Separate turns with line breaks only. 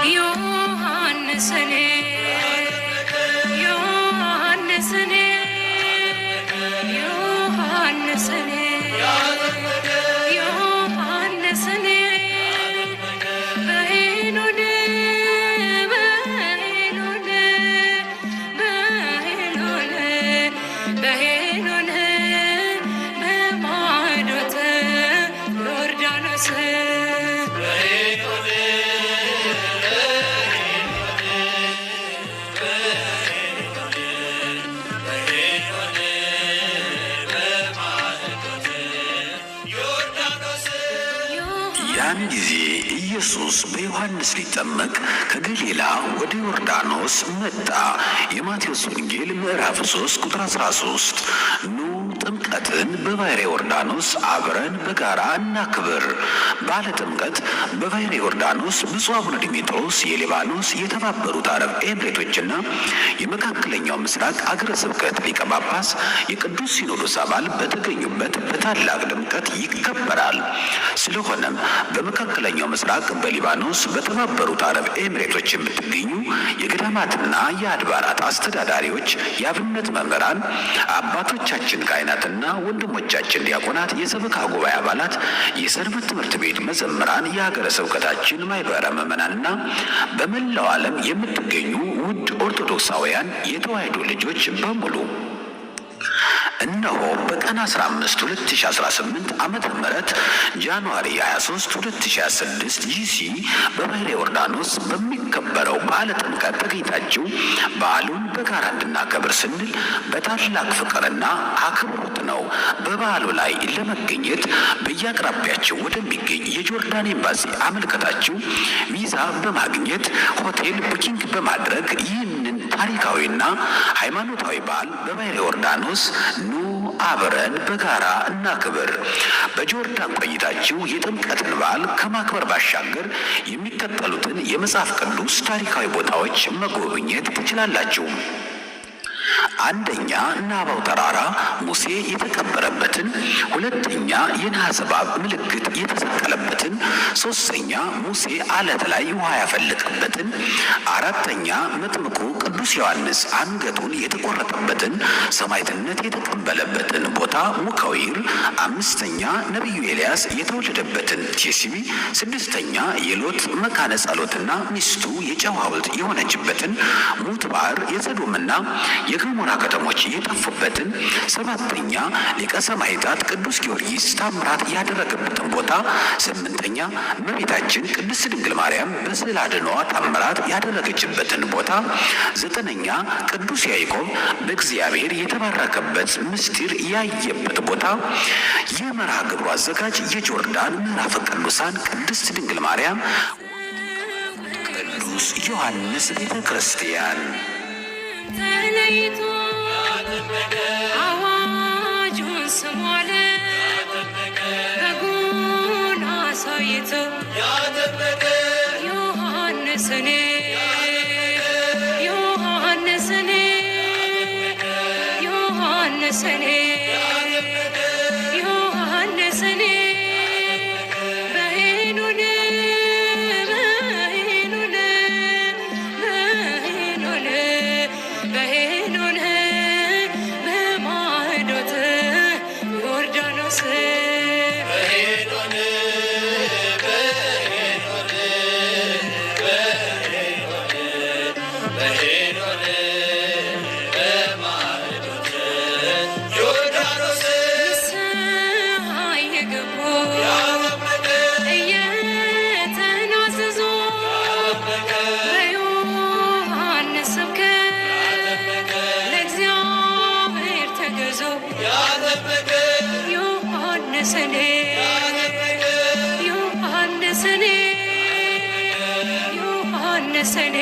ዮሐንስን ዮሐንስን ዮሐንስን ዮሐንስን በሄኖን በሄኖን በሄኖን በሄኖን በማዕዶተ ዮርዳኖስ።
ያን ጊዜ ኢየሱስ በዮሐንስ ሊጠመቅ ከገሊላ ወደ ዮርዳኖስ መጣ። የማቴዎስ ወንጌል ምዕራፍ 3 ቁጥር 13። ኑ ጥምቀትን በባሕረ ዮርዳኖስ አብረን በጋራ እናክብር። በዓለ ጥምቀት በባሕረ ዮርዳኖስ ብፁዕ አቡነ ዲሜጥሮስ የሊባኖስ፣ የተባበሩት አረብ ኤምሬቶችና የመካከለኛው ምስራቅ አገረ ስብከት ሊቀ ጳጳስ፣ የቅዱስ ሲኖዶስ አባል በተገኙበት በታላቅ ድምቀት ይከበራል። ስለሆነም በመካከለኛው ምስራቅ፣ በሊባኖስ፣ በተባበሩት አረብ ኤምሬቶች የምትገኙ የገዳማትና የአድባራት አስተዳዳሪዎች፣ የአብነት መምህራን፣ አባቶቻችን ካህናትና ወንድሞቻችን ዲያቆናት፣ የሰበካ ጉባኤ አባላት፣ የሰንበት ትምህርት ቤት መዘምራን፣ የሀገረ ስብከታችን ማኅበረ ምዕመናንና በመላው ዓለም የምትገኙ ውድ ኦርቶዶክሳውያን የተዋሕዶ ልጆች በሙሉ፣ እነሆ በቀን 15 2018 ዓመተ ምህረት January 23 2026 GC በባሕረ ዮርዳኖስ በሚከበረው በዓለ ጥምቀት ተገኝታችሁ በዓሉን በጋራ እንድናከብር ስንል በታላቅ ፍቅርና አክብሮት ነው። በበዓሉ ላይ ለመገኘት በየአቅራቢያችሁ ወደሚገኝ የጆርዳን ኤምባሲ አመልከታችሁ ቪዛ በማግኘት ሆቴል booking በማድረግ ይህንን ታሪካዊና ሃይማኖታዊ በዓል በባሕረ ዮርዳኖስ ኑ አብረን በጋራ እናክብር። በጆርዳን ቆይታችሁ የጥምቀትን በዓል ከማክበር ባሻገር የሚከተሉትን የመጽሐፍ ቅዱስ ታሪካዊ ቦታዎች መጎብኘት ትችላላችሁ። አንደኛ፣ ናባው ተራራ ሙሴ የተቀበረበትን፣ ሁለተኛ፣ የነሐስ እባብ ምልክት የተሰቀለበትን፣ ሶስተኛ፣ ሙሴ አለት ላይ ውሃ ያፈለቀበትን፣ አራተኛ፣ መጥምቁ ቅዱስ ዮሐንስ አንገቱን የተቆረጠበትን፣ ሰማዕትነት የተቀበለበትን ቦታ ሙከዊር፣ አምስተኛ፣ ነቢዩ ኤልያስ የተወለደበትን ቴስቢ፣ ስድስተኛ፣ የሎጥ መካነ ጸሎትና ሚስቱ የጨው ሐውልት የሆነችበትን ሙት ባህር፣ የሰዶምና የገሞራ ከተሞች የጠፉበትን፣ ሰባተኛ፣ ሊቀ ሰማዕታት ቅዱስ ጊዮርጊስ ታምራት ያደረገበትን ቦታ፣ ስምንተኛ፣ እመቤታችን ቅድስት ድንግል ማርያም በስዕለ አድኅኖዋ ታምራት ያደረገችበትን ቦታ፣ ዘጠነኛ፣ ቅዱስ ያዕቆብ በእግዚአብሔር የተባረከበት ምስጢር ያየበት ቦታ። የመርሃ ግብሩ አዘጋጅ የጆርዳን ምዕራፈ ቅዱሳን ቅድስት ድንግል ማርያም ቅዱስ ዮሐንስ ቤተ ክርስቲያን።
ተለይቶ አዋጁን ስሟል በጉን አሳይቶ ዮሐንስን ዮሐንስን ዮሐንስን ዮሐንስን በሄኖን በሄኖን በሄኖን በሄኖን በማዕዶተ ዮርዳኖስ።
በሄኖን በሄኖን በሄኖን በሄኖን በማዕዶተ ዮርዳኖስ።
ንስሐ እየገቡ እየተናዘዙ በዮሐንስ ስብከት ለእግዚአብሔር ተገዙ። ዮሐንስን ዮሐንስን ዮሐንስን።